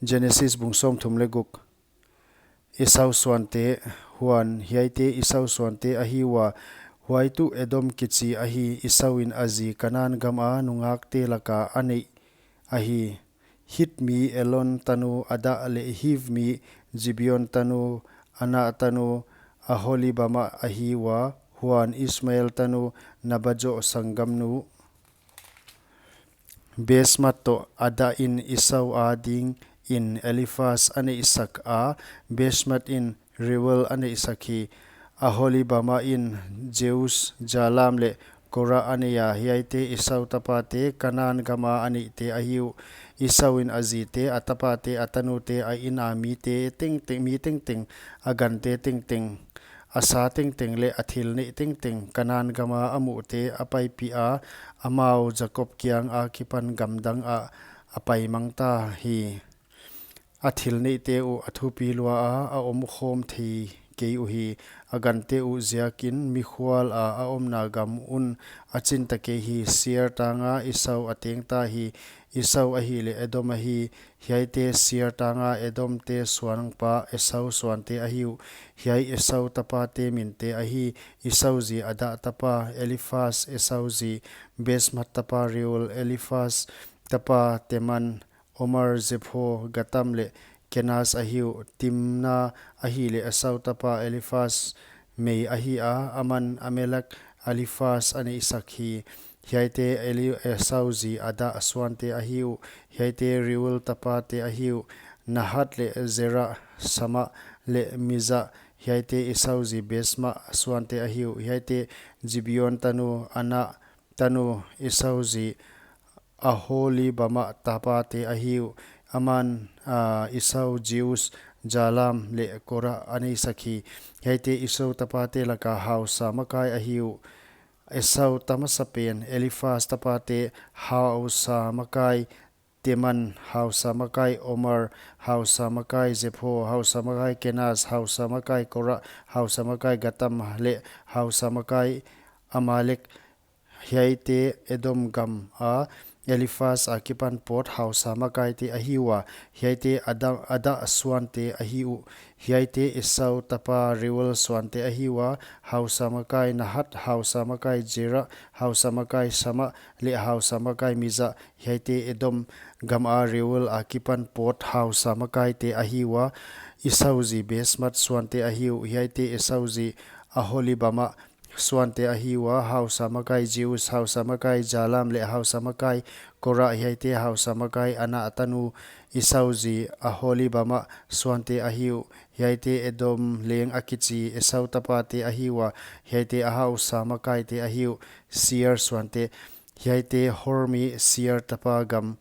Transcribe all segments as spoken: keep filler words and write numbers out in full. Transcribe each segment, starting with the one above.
Genesis bung sawmthum leh guk. Esau suante. Huan hiaite Esau suante ahi ua, huai tuh Edom kichi ahi, Esau in a zi Kanan gama nungakte laka a neih ahi. Hit mi Elon tanu Ada leh Hiv mi Zibeon tanu Ana tanu Aholibama ahi ua. Huan Ismael tanu Nabajoth sanggamnu Basemath toh Ada in Esau adingin Eliphaz a neihsak a, Basemath in Reuel a neihsak hi. Aholibama in Jeus, Jalam leh Kora a nei a. Hiaite Esau tapate, Kanan gama a neihte ahi uh. Esau in a zite, a tapate, a tanute, a ina mite tengteng, mi tengteng, a gante tengteng, a sa tengteng leh a thil neih tengteng, Kanan gama a muhte a paipih a, amau Jakob kiang akipan gamdang ah a paimang ta hi. A thil neihte uh a thupi lua a, a omkhawm thei kei uhi. A gante uh ziakin mikhual a a omna gam un a chin ta kei hi. Seir tanga Esau a teng ta hi. Esau ahihleh Edom ahi. Hiaite Seir tanga Edomte suangpa Esau suante ahi uh. Hiai Esau tapate minte ahi: Esau zi Ada tapa Eliphaz, Esau zi Basemath tapa Reuel, Eliphaz tapa Teman, Omar, Zepho, Gatam leh Kenaz ahi uh. Timna ahihleh Esau tapa Eliphaz mei ahi a, aman Amalek, Eliphaz a neihsak hi. Hiaite Eli-, Esau zi Ada suante ahi uh. Hiaite Reuel tapate ahi uh: Nahat leh Zera, Sama leh Miza. Hiaite Esau zi Basemath suante ahi uh. Hiaite Zibeon tanu Ana tanu Esau zi Aholibama tapate ahi uh. Aman, ah, Esau Jeus, Jalam leh Kora a neihsak hi. Hiaite Esau tapate laka hausa makai ahi uh. Esau ta masapen Eliphaz tapate: hausa makai Teman, hausa makai Omar, hausa makai Zepho, hausa makai Kenaz, hausa makai Kora, hausa makai Gatam leh hausa makai Amalek. Hiaite Edom gama Eliphaz akipan pawt hausa makaite ahi ua. Hiaite Ada, Ada suante ahi uh. Hiaite Esau tapa Reuel suante ahi ua: hausa makai Nahat, hausa makai Zera, hausa makai Sama leh hausa makai Miza. Hiaite Edom gama Reuel akipan pawt hausa makaite ahi ua. Esau zi Basemath suante ahi uh. Hiaite Esau zi Aholibama suante ahi ua: hausa makai Jeus, hausa makai Jalam leh hausa makai Kora. Hiaite hausa makai Ana tanu Esau zi Aholibama suante ahi uh. Hiaite Edom leng a kichi Esau tapate ahi ua. Hiaite a hausa makaite ahi uh. Seir suante. Hiaite Hor mi Seir tapa gam,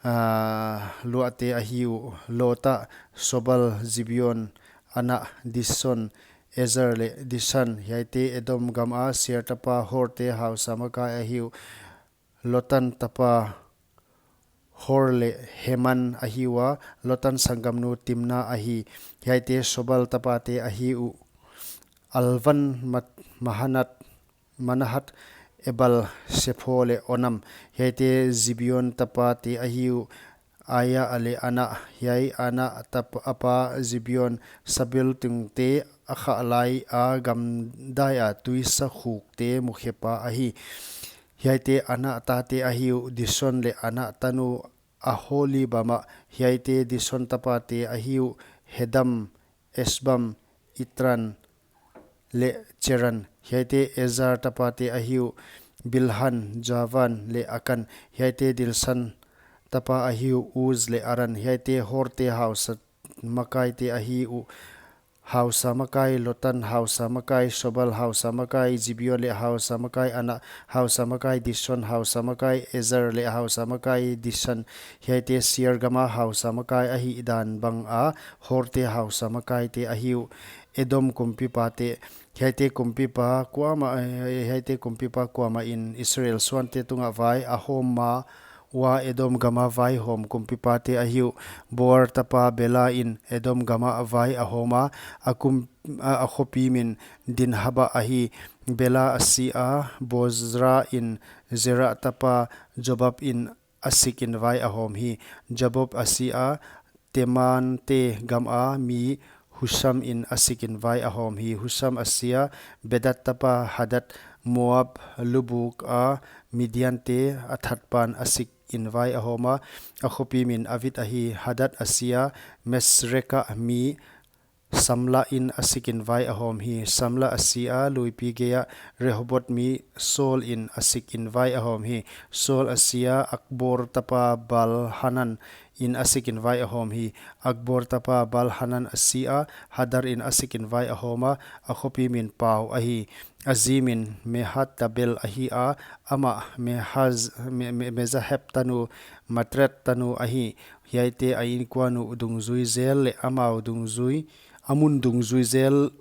ah, luahte ahi uh: Lotah, Sobal, Zibeon, Ana, Dison, Ezer leh Disan. Hiaite Edom gama Seir tapa Horte hausa makai ahi uh. Lotan tapa Hor leh Heman ahi ua, Lotan sanggamnu Timna ahi. Hiaite Sobal tapate ahi uh: Alvan, Mat-, Mahanat, Manahat, Ebal, Sepho leh Onam. Hiaite Zibeon tapate ahi uh: Aia leh Ana. Hiai Ana tap-, apa Zibeon Sabulun tungte a khah laia gamdaia tuisa khukte mukhepa ahi. Hiaite Ana tate ahi uh: Dison leh Ana tanu Aholibama. Hiaite Dison tapate ahi uh: Helam, Esbam, Ithran leh Cheran. Hiaite Ezer tapate ahi uh: Bilhan, Javan leh Akan. Hiaite Disan tapa ahi uh: Uz leh Aran. Hiaite Horte hausa makaite ahi uh: hausa makai Lotan, hausa makai Sobal, hausa makai Zibeon leh hausa makai Ana, hausa makai Dison, hausa makai Ezer leh hausa makai Disan. Hiaite Seir gama hausa makai ahihdan banga Horte hausa makaite ahi uh. Edom kumpipate. Hiaite kumpipa kuamah, eh, hiaite kumpipa kuamah in Israel suante tungah vai a hawm ma ua Edom gama vaihawm kumpipate ahi uh. Beor tapa Bela in Edom gama vai a hawm a, a kum-, a, a khopi min Dinhaba ahi. Bela a si a, Bozra in Zera tapa Jobab in a sikin vai a hawm hi. Jobab a si a, Temante gama mi Husam in a sikin vai a hawm hi. Husam a si a, Bedad tapa Hadad, Moab lubuka Midiante a thatpan a sikin vai a hawm a, a khopi min Avit ahi. Hadad a si a, Masreka mi Samla in a sikin vai a hawm hi. Samla a si a, luipi geia Rehoboth mi Saul in a sikin vai a hawm hi. Saul a si a, Akbor tapa Baal-hanan in a sikin vai a hawm hi. Akbor tapa Baal-hanan a si a, Hadar in a sikin vai a hawm a, a khopi min Pau ahi. A zi min Mehetabel ahi a, amah Mehaz-, Me-, Me-, Mezahab tanu, Matred tanu ahi. Hiaite a inkuan uh dungzui zel leh amau dungzui, a mun dungzui zel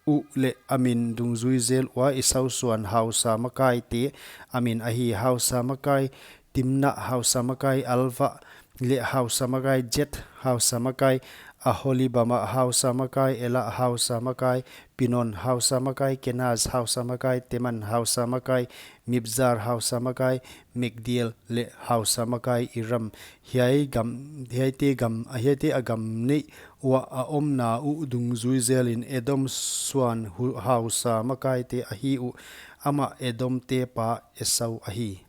uh leh a min dungzui zel ua Esau suan hausa makaite a min ahi: hausa makai Timna, hausa makai Alva, leh hausa makai Jet, hausa makai Aholibama, hausa makai Ela, hausa makai Pinon, hausa makai Kenaz, hausa makai Teman, hausa makai Mibzar, hausa makai Migdiel, leh hausa makai Iram. Hiai gam, hiaite gam, hiaite a gam neih uah a omna uh dungzui zelin Edom suan hu-, hausa makaite ahi uh. Amah Edomte pa Esau ahi.